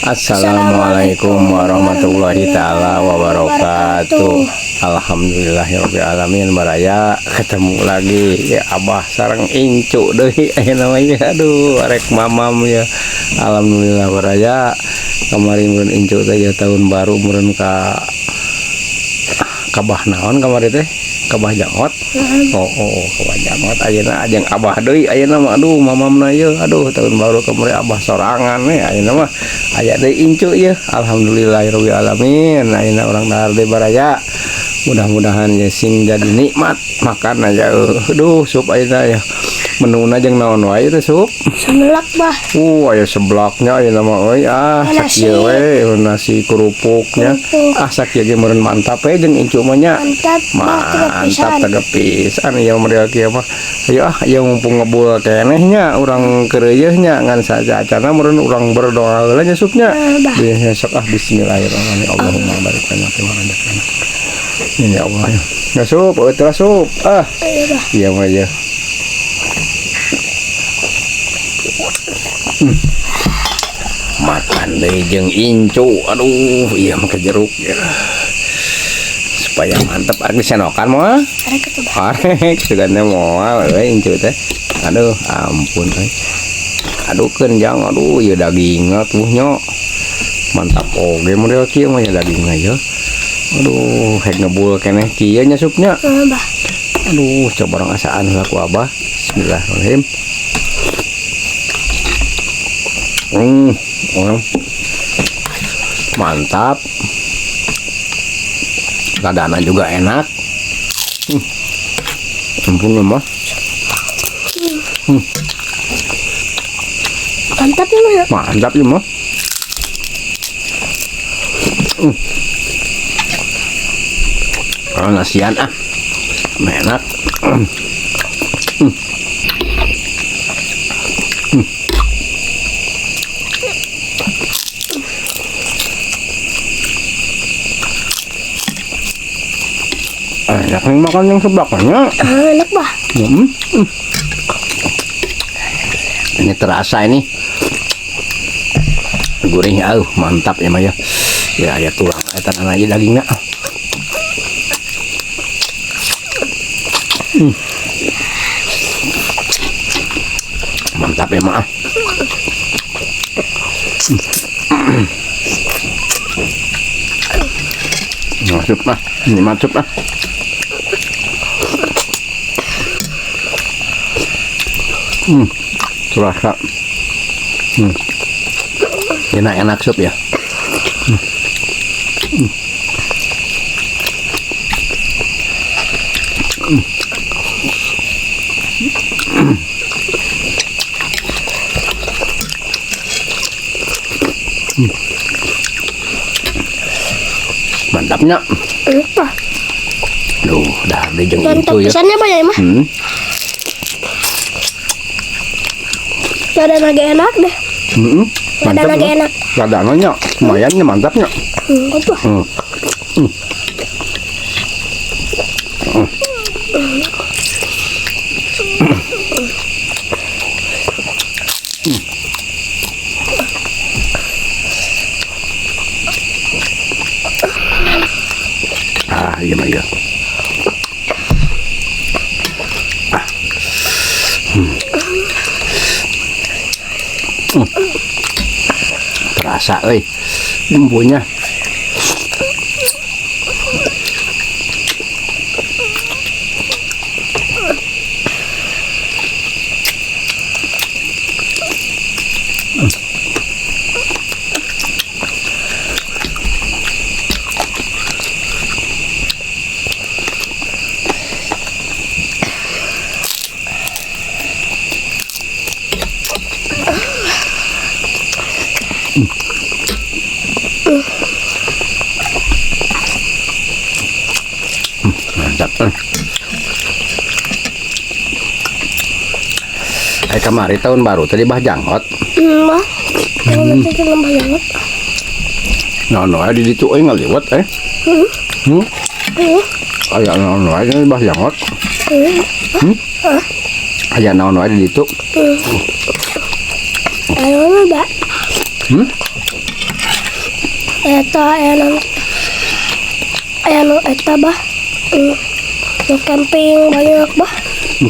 Assalamualaikum warahmatullahi taala wabarakatuh. Alhamdulillahirabbil alamin, baraya ketemu lagi ya Abah sareng Incu deui aya namanya, aduh arek mamam ya. Alhamdulillah baraya, kamari meureun Incu teh ya tahun baru meureun ka kabah naon kamari teh? Kabah Jangot. Oh, kabah Jangot ayeuna ajeng Abah deui ayeuna mah, aduh mamamna ieu, aduh tahun baru kamari Abah sorangan we, ayeuna mah aya deui Incu ieu. Alhamdulillahirabbil alamin, ayeuna urang dahar deui baraya. Mudah-mudahan ya sing jadi nikmat makan aja. Aduh, sup ayeuna ya. Menuna jeung naon wae teh sup? Seblak, Bah. Aya seblaknya ayeuna mah euy, ah Nasi. Sakieu we nasi kerupuknya. Kerupuk. Ah sakieu ge meureun mantap we jeung Incu mah nya. Mantap, Bah, tegap Mantap pisan. Tegap pisan ieu model kieu mah. Ayo ah, ieu mumpung ngebul keneh nya urang keureuyeeh nya ngan saja-acana meureun urang berdoa heula nya supnya. Bah. Bieu sok ah, bismillahirrahmanirrahim. Allahumma barik lana fi ma razaqtana. Ini ya Allah. Ya sup, eueuh teh sup. Ah. Ayo, Bah. Iya mah ya. Makan deui jeung Incu. Aduh, iya make jeruk ya. Supaya mantep arek disenokan moal. Arek atuh, Bah. Arek sugan teh moal euy Incu teh. Aduh, ampun euy. Aduh keun jang, aduh ieu dagingna tuh nya. Mantap oge model kieu mah ya dagingna ya. Aduh, hek ngebul keneh kieu nya supnya. Heeh, Bah. Aduh, coba orang asaan heula ku Abah. Bismillahirrahmanirrahim. Oh. Mantap. Ladana juga enak. Ampun mah. Mantap ya, Mah. Mantap ya, Mah. Oh, nasian ah. Enak. Enak nih makan yang sebelahnya. Ah, enak, Bah. Ini terasa ini. Gurihnya, aduh, mantap ya, Maya. Ya, ya tulang, eta aja dagingnya. Mantap ya, Ma. Masuk lah, ini masuk lah. Terasa. Enak-enak sup ya. Mantapnya. Enak, Bah. Duh, dah di jeung Mantap itu ya. pisannya, Bah, ya, Mah. Ladana ge enak deh. Ladana Mantap, ge ya. enak. Ladananya lumayan nya, mantapnya. Apa? Ah, iya mah iya. Ah. Terasa euy bumbunya. Mantap. Kemari tahun baru tadi Bah Janggot. Bah. Itu Bah Janggot. Nah, di ditu euy ngaliwet eh. Aya naon wae di Bah Janggot. Aya naon wae di ditu. Aya naon, Bah? Eta aya aya nu eta bah. Nu camping banyak bah.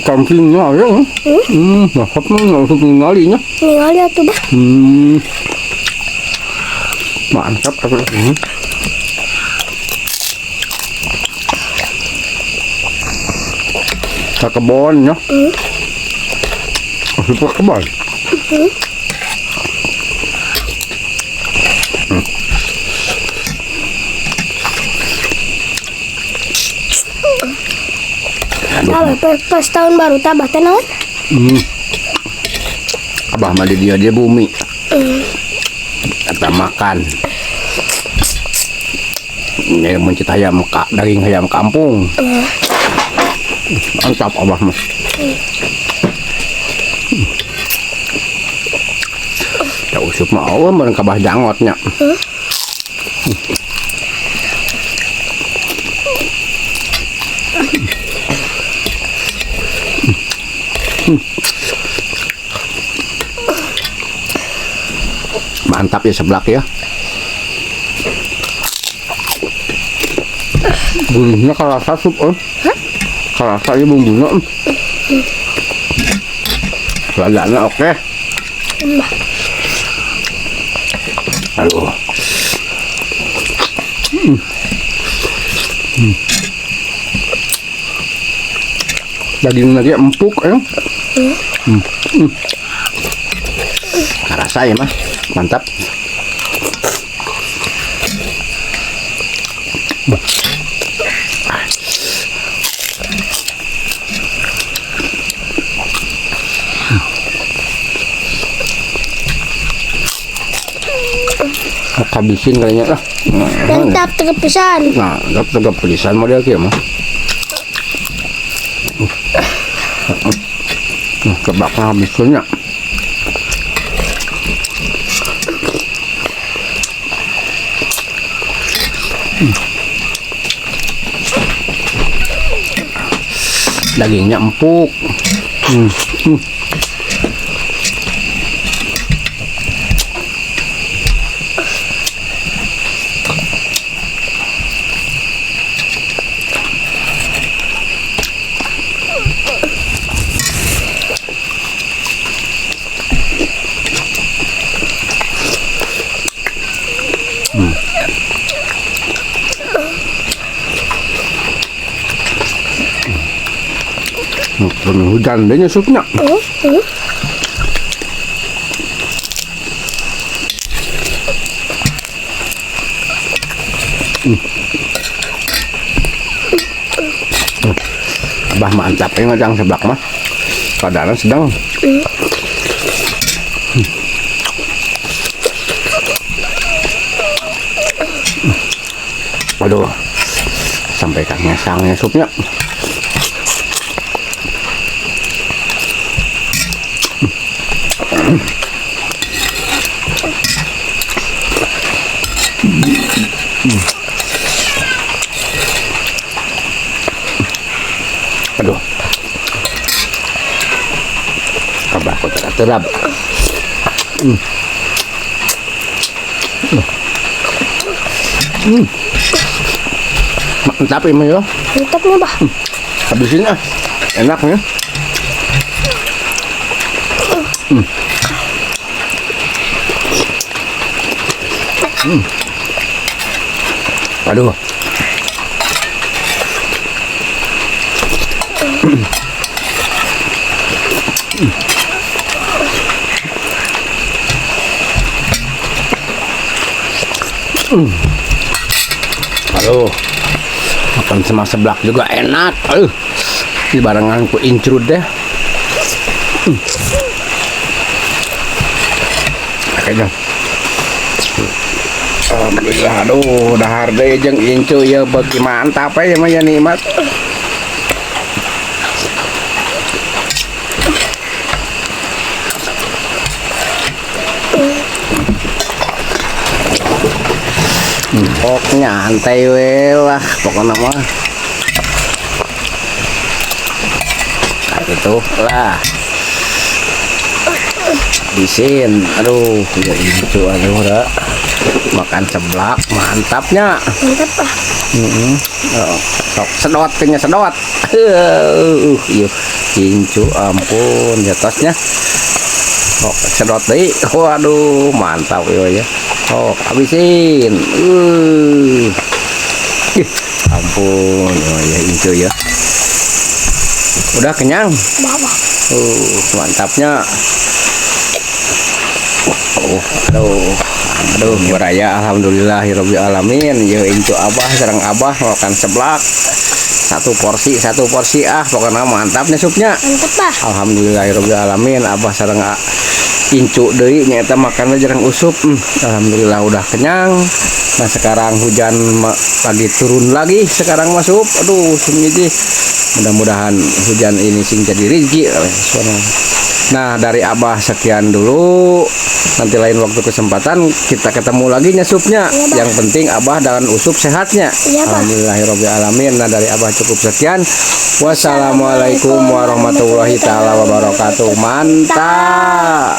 Campingnya aya. Nah, mah langsung ningali nya. Ningali atuh bah. Mantap atuh. Ka kebon nya. Asup ka kebon. Abah, pas tahun baru tabah teh naon? Abah mah di dia bumi. Eta makan. Ini mencit ayam daging ayam kampung. Mantap abah mah. Ya usup mah eueuh mun kabah jangotnya. Mantap ya seblak ya. Bumbunya kerasa sup, Kerasa ya bumbunya. Ladanya oke. Aduh. Daging lagi empuk ya. Kerasa ya mah. Mantap. Habisin kayaknya lah. Mantap tegap pisan. Nah, tegap pisan model kieu mah. Nah, kebaknya habisinnya. Dagingnya empuk. Hujan deh supnya. Abah mantap ya ngajang seblak mah. Keadaan sedang. Aduh, sampai kangnya sangnya supnya. Aduh, abah kok terap. Mantap ini ya. Mantap nih bah. Habisin ah, enak ya. Aduh. Aduh. Makan sama seblak juga enak. Aduh. Di barengan ku incrud deh. Kayaknya. Alhamdulillah, aduh, dahar deh jeung incu ya bagi mantap ya mah ya nikmat. Pokoknya nyantai we lah pokoknya mah. Nah, gitu lah. Habisin, aduh, ya incu aduh dah. Makan seblak mantapnya. Mantap, ah. Oh, sok sedot kayaknya, sedot. Iya, incu, ampun di atasnya. Sok sedot deui. Waduh, mantap ya ya. Sok habisin. Ih, ampun, oh ya, incu ya. Udah kenyang? Bawa. Mantapnya. Oh, aduh. Aduh, baraya, alhamdulillahirabbil alamin. Ya, incu abah sareng abah makan seblak. Satu porsi, satu porsi, ah, pokoknya mantapnya supnya. Mantap, ah. Alhamdulillahirabbil alamin, abah sareng incu deui nyaeta makannya jarang usup. Alhamdulillah udah kenyang. Nah, sekarang hujan lagi turun lagi sekarang masuk. Aduh, sing. Mudah-mudahan hujan ini sing jadi rezeki. Nah, dari abah sekian dulu. Nanti lain waktu kesempatan kita ketemu lagi nyasupnya. Iya, Bah. Yang penting abah dan usup sehatnya. Iya, Bah. Alhamdulillahirabbil alamin. Nah, dari abah cukup sekian. Wassalamualaikum warahmatullahi taala wabarakatuh. Mantap.